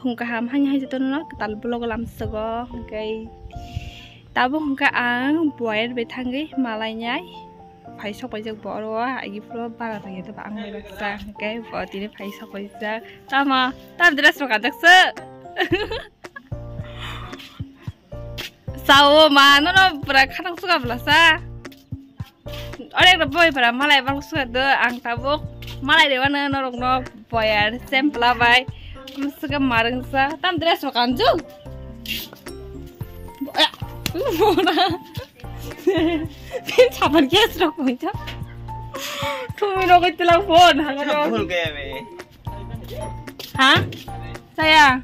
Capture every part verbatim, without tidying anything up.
Hwnkha ham haini hai jotono kwtal vlog lamsogo, hwnkhe tabuk hwnkha ang buyer bai thangwi malainai phai sok paijak bo oro agi phuru bara rwya doba ang bai baksa hwnkhe bo tini phai sok paijak. Tamo, tam dress rok kanjaksa. Sao ma, nono pura khatang suka bwlasa. Onek rok boi pura malai bang suka do, ang tabuk malai de wano norok no boyar sempla bai. Suka marung sa, tam dress rok kanju. Pin sabar gas rok koi ta. Thumi rok koi tilang phone, hanga rok. Bhul gaya me. Ha? Saya.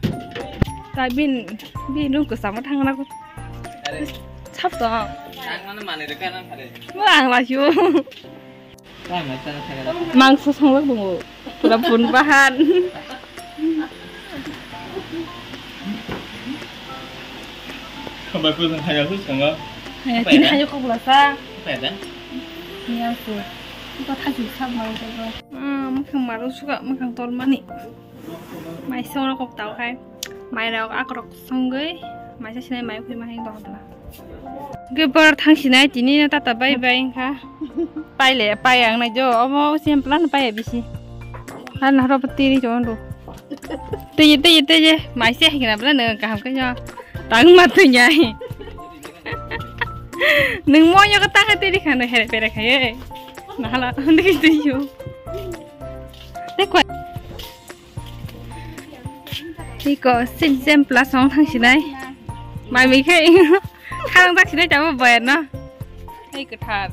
Ta bin, bin rung ko sama thang na ko. Sap to. Ang mana mane de kana khare. Mo ang la shu. Mangso songlok bungo. Pura bun bahan. Khambai pwsang haya su sanga. Haya, tini haya kok bwlasa. Apa ya, Dan? Iya su. Iko thajik sap mau jago. Ah, mukhang maru suka, mukhang tol mani. Mai song rok kok tau khai. Mai rok ak rok songoi. Mai sa sinai mai khui mahing dohot na. Ge bar thang sinai tini na tata bai bai kha. Pai le, pai ang nai jo. Omo sim plan pai bisi. Har na ro tiri jo ndo. Teye, teye, teye. Mai se hikna bla nang kaham khe nyo. Tang ma tu nyai. Nang mo nyo ka ta kha tiri kha no here pere kha ye. Na hala ndi ndi yo. Te ko. Iko sim sim plus song thang sinai. Mai mi khe. Kharang tak sinai tamo boyan no. Hei kwthar.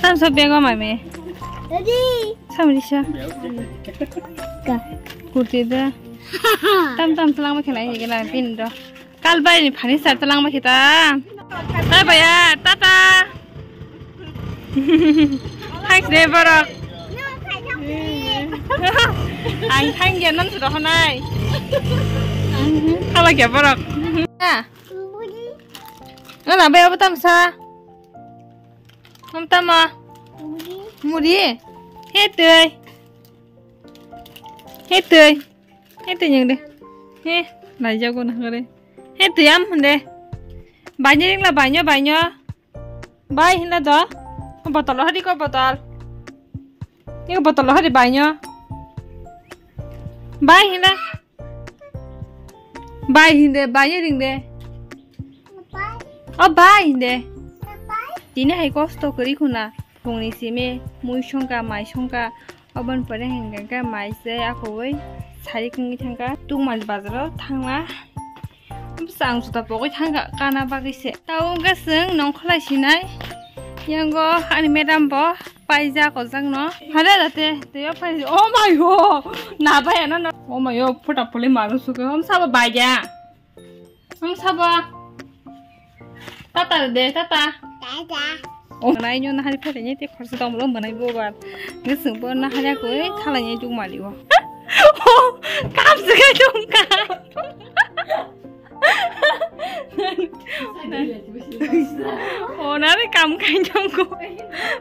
Tam sa bego mai me. Daddy. Sam risa. Ka. Kurti da. Tam tam tlang ma khelai ni gena pin do. Kal bai ni phani sar tlang ma khita. Bye bye ya. Tata. Thanks de borok. Ang thank you non sudah honai. Kala kya borok. Ah. Ngana bai abo tamsa. Ham tama. Muri. Hetoi. Hetoi. Hetoi nyang de. He, lai jago na kare. Hetoi am hande. Banyo ringla banyo banyo. Bai hinda do. Botol hadi ko botol. Iko botol hadi banyo. Bai hinda. Bai hinde, bai ringde. O bai hinde. Tini hai kosto kwrwi khuna. Phungni simi mui songkha, mai songkha. Obon pore hingkha khe mai se akoi sari kwngwi thangkha. Tungmani bazaro thangma. Bwsa ang juta pogwi thangkha kana bagwi se. Tao wngkha chwng nongkholai sinai. Yango ani madam bo. Paijak ojak no. Hare jate, tei o paijak. Oh my god. Na bai ano no. Oh my god, phuta phuli maru suke. Om sabo baija. Om sabo. Tata de, tata. Tata. Oh, nai nyo nahari phale ni te khorsa tong lo manai bo bar. Ngesung bo nahari ko e khala ni juk mali o. Oh, kam se ka juk ka. Oh, nari kam kai jong ko.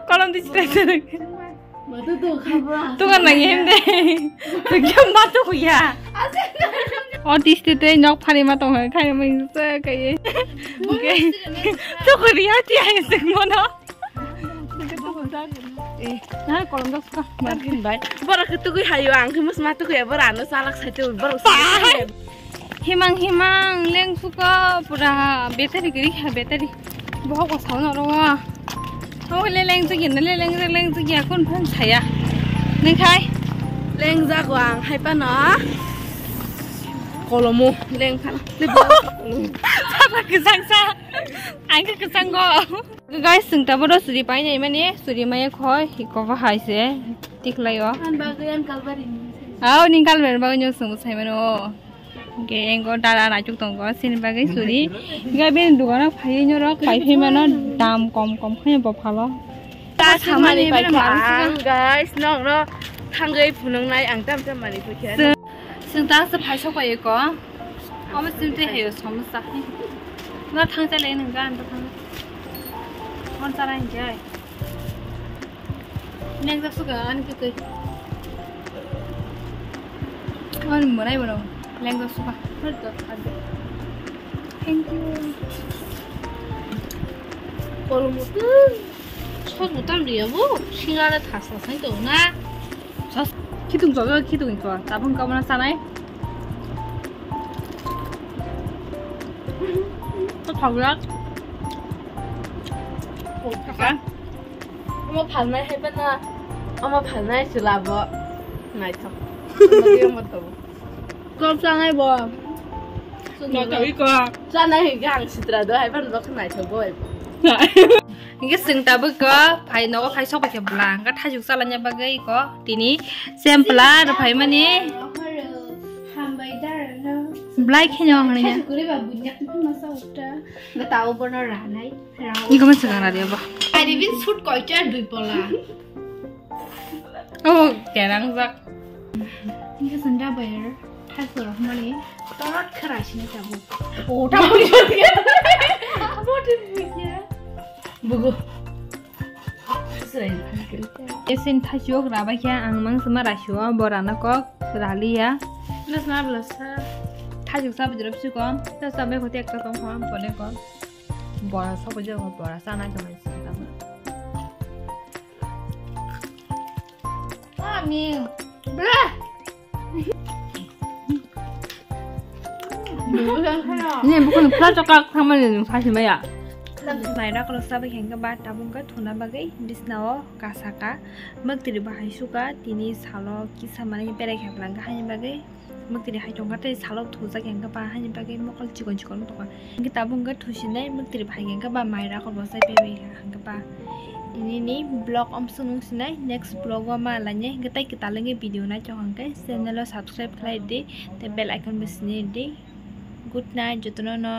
Kolom di chita chita. Tukan lagi hem de. Tukan matu ya. Oh, di chita te nyok phari ma tong hai khai mai sa kai. Okay. Tukuri ya ti hai sik mono. Eh, na kolom da suka. Margin bai. Bora ke tukui hayo ang ke mus ma tukui bora ano salak sai tu bora. Himang himang leng suka pura battery giri ha battery. Bohok ko sauna ro. Hau le leng jagi na le leng jagi leng jagi akun phan saya. Neng khai. Leng jago ang hai pa no. Kolomo leng phan. Papa kesang sa. Ang ke kesang go. Guys, sing tabo do suri pai nai mani suri maya khoi hiko bahai se tiklai o. An bagwi an kalbari ni. Au ning kalbari bagwi nyo sung sai mano. Ge engo dada na chuk tongo sini bagwi suri. Ga bin dugana phai nyo rok pai phai mano dam kom kom khai bo phalo. Ta samani bai kha ang guys nok no thangwi phunung nai ang tam tam mani phai kha. Sing ta se phai sok pai ko. Omo sim te heyo somosa. Na thang chale nang ga ando thang. Mon chara hin jai. Neng jak suka ani ke ke. Ani mwnai bono lengdo suka. Thank you. Kolom tu. Sok mutam dia bu. Singara thasa sai to na. Sas khitung jojo khitung to. Tabung kamana sanai. To thogla. Omo phalnai hai bana. Omo phalnai se labo. Naithok. Omo tei omo tongo. Kok chanai bo. Naithok iko. Chanai hingke ang sitra do hai bana bo naithok bo. Hingke chwng tabuk ko phai nogo phai sok bai khe bwla hingke thaichuk chalanya bagwi ko tini sempla rw phaimani. Hambai dar no. Blai kheno hwnwi. Thaichuk kwrwi ba bunya khe masa ukta. Ba tao bono ranai. Iko ma swkang radi abo. Ari bin sut koicha dui pola. Oh, kerang jak. Hingke sanda bayar. Thaichuk rok mani. Torot khara sini tabu. Oh, tabu. Bugu. Esin thaichuk rabai khe ang mang sima rasio bo rana kok raliya. Nasna blasa. Thaichuk sabu drop sikon. Ta sabai khoti ekta tong kham pole kon. Bora sobo je bora sana khe mai sita. Ami. Bra. Ne bukan pura cokak sama ni nung sasi maya. Maira kalau sabai khe ba tabung ka thuna bagai bisnao kasaka. Maktiri bahai suka tini salo kisa mani berai khe bwlangka hani bagai. Maktiri hai tongka tei salo thujak hingka ba hani bagai mokol chikon chikon tongka. Hingke tabuk hingke thusinai maktiri bahai hingka ba maira kol bosai pebai hingka ba. Tini ni vlog omsong nung sinai next vlog o ma lainai hingke tai kwtal hingke video nai chong hingke channel o subscribe khlai di tei bell icon bo sini di. Good night jotono no.